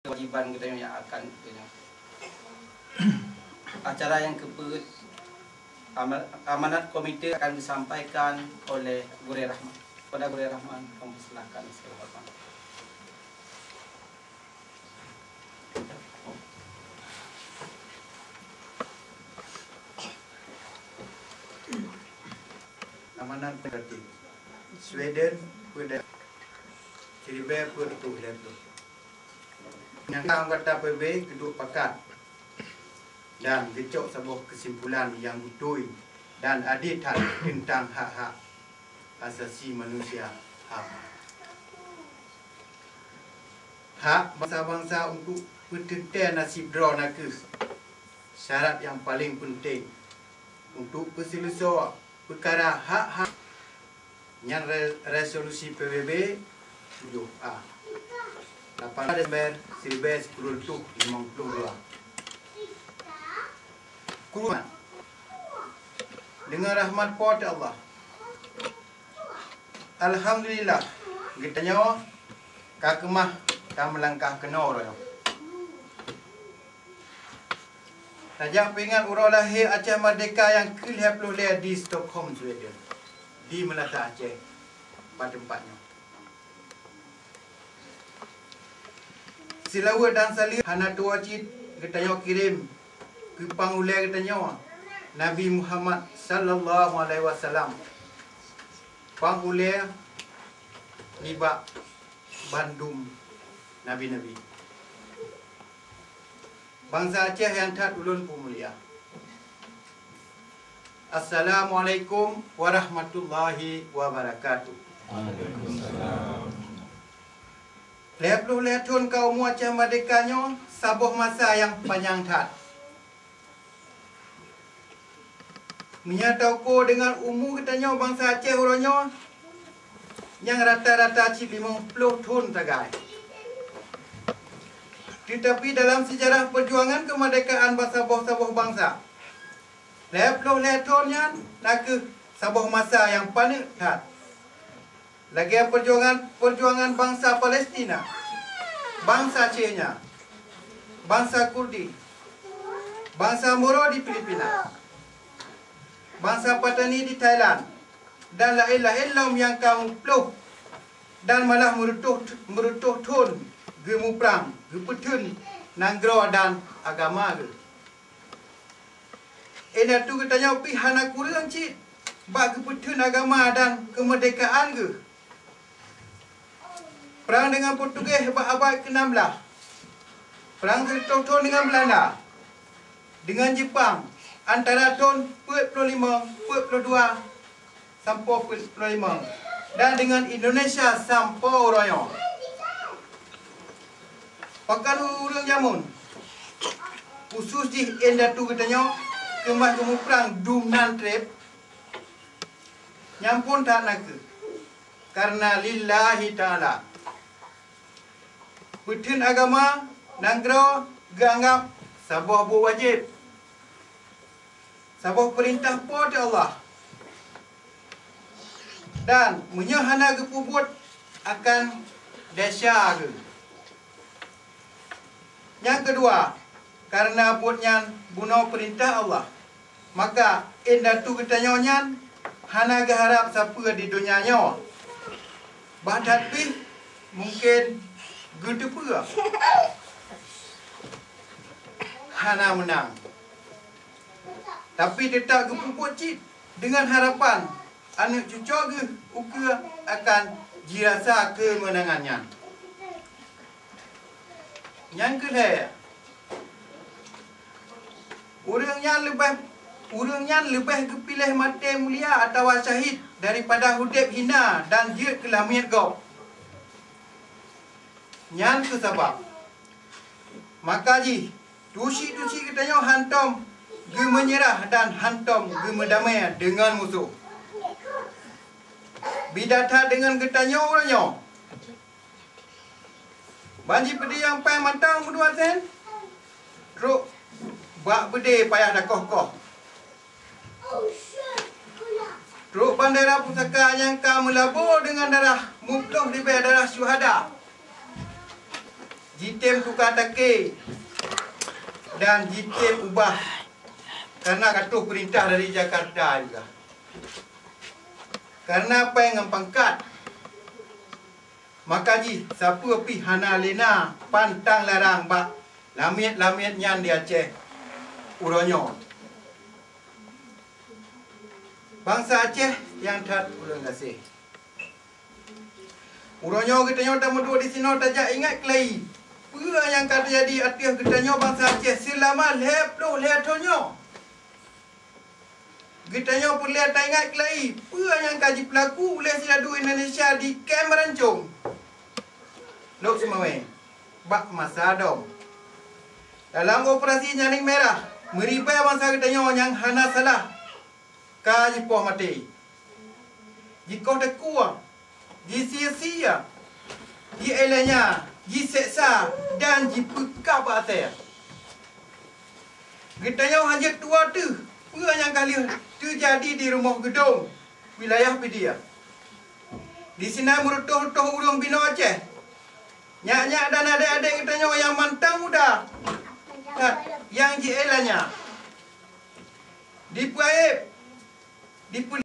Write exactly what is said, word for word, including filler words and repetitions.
kewajiban geutanyoe nyang akan geutanyoe. Acara nyang keupeuet, ama-, amanat komite akan disampaikan oleh Gurèe Rahman. Kepada Gurèe Rahman, kami persilakan segala hormat. Amanat Peunatif Sweden, pada siribèe peuet reutôh lhèe ploh. Nyang ka anggota P B B geuduek pakat dan geucok saboh keusimpulan nyang beutôi dan adé that teuntang hak-hak asasi manusia, HAM. Hak bansa-bansa untuk peuteuntèe nasib droe na kheueh syarat nyang paleng peunteng untuk peuseuleusoe peukara hak-hak nyan re-, resolusi P B B tujoh A, lapan Desember siribèe sikureueng reutôh limong ploh dua. Kureueng deungon rahmat Po teu Allah. Alhamdulillah, geutanyoe ka keumah tameulangkah keunoe uroe nyoe. Tajak peuingat uroe lahé Aceh Merdeka nyang keulhèe ploh lhèe di Stockholm, Sweden, di Meulata Aceh, bak teumpat nyoe. Seulaweuet dan saleuem hana tuwoe cit geutanyoe kirém keu pangulèe geutanyoe, Nabi Muhammad sallallahu alaihi wasallam, pangulèe nibak bandum nabi-nabi. Bansa Aceh nyang that ulôn peumulia. Assalamualaikum warahmatullahi wabarakatuh. Lhèe ploh lhèe thôn ka umu Aceh Merdeka nyoe saboh masa nyang panyang that. Meunyoe tauko deungon umu geutanyoe bansa Aceh uroe nyoe, nyang rata-rata cit limong ploh thôn sagai. Teutapi dalam seujarah peujuangan keumeurdekaan bak saboh-saboh bansa, lhèe ploh lhèe thôn nyan na kheueh saboh masa nyang paneuk that. Lagèe peujuangan, peujuangan bansa Palestina, bansa Chechnya, bansa Kurdi, bansa Moro di Filipina, bansa Patani di Thailand, dan laén-laén lom nyang ka muplôh dan malah meureutôh, meureutôh thôn geumuprang geupeutheun nanggroe dan agama geuh. Indatu geutanyoe pih hana kureueng cit bak geupeutheun agama dan keumeurdekaan geuh. Prang deungon Portugis bak abad keunam blah, prang sireutôh thôn deungon Beulanda, deungon Jeupang antara thôn peuet ploh limong, peuet ploh dua sampoe peuet ploh limong, dan deungon Indonesia sampoe uroe nyoe. Pakon ureueng jameun, khusos jih indatu geutanyoe, keumah geumuprang dum nan treb? Nyan phon that na kheueh kareuna lillahi ta'ala. Peutheun agama nanggroe geuanggab saboh buet wajéb, saboh peurintah Po teu Allah. Dan meunyoe hana geupeubuet akan desya geuh. Nyang keudua, kareuna buet nyan bunoe peurintah Allah, maka indatu geutanyoe nyan hana geuharab sapeue di donya nyoe. Bah that pih mungken geuteupeue hana meunang, tapi teutab geupeubuet cit deungon harapan aneuk cucoe geuh ukeue akan jirasa keumeunangan nyan. Nyang keulhèe, ureueng nyan leubeh, ureueng nyan leubeh geupiléh maté mulia atawa syahid daripada udeb hina dan jeuet keu lamiet gob. Nyan kheueh sabab, maka jih, tusi-tusi geutanyoe hantom geumeunyeurah dan hantom geumeudamé deungon musoh. Bida that deungon geutanyoe uroe nyoe. Ban jipeudiyong péng mantong meudua sen, trok bak beudé payah dakoh-koh. Trok bandera pusaka nyang ka meulabô deungon darah muplôh ribèe darah syuhada. Jitem tuka take dan jitem ubah karena ka troh peurintah dari Jakarta juga. Karena péng ngon pangkat, maka jih sapeue pih hana lé na pantang larang bak lamiet-lamiet nyan di Aceh uroe nyoe. Bansa Aceh nyang that ulôn gaséh. Uroe nyoe geutanyoe tameuduek disinoe tajak ingat keulai peue nyang ka teujadi ateueh geutanyoe bansa Aceh seulama lhée ploh lhée thon nyoe. Geutanyoe peureulée taingat keulai peue nyang ka jipeulaku ulée sidadu Indonesia di Kem Rancong, Lhokseumawe, bak masa dong. Dalam operasi Nyaring Merah, meuribée bansa geutanyoe nyang hana salah ka jipoh maté, jikoh teukueng, jisia-sia, jielanya, jiseksa, dan jipeukab asée. Geutanyoe hanjeuet tuwoe teuh peue nyang ka lheueh teujadi di Rumoh Geudong, wilayah Pidie. Disinan meureutoh-reutoh ureuëng binoe Aceh, nyak-nyak dan adék-adék geutanyoe nyang mantong muda that nyang jielanya, dipeuaéb, dipeu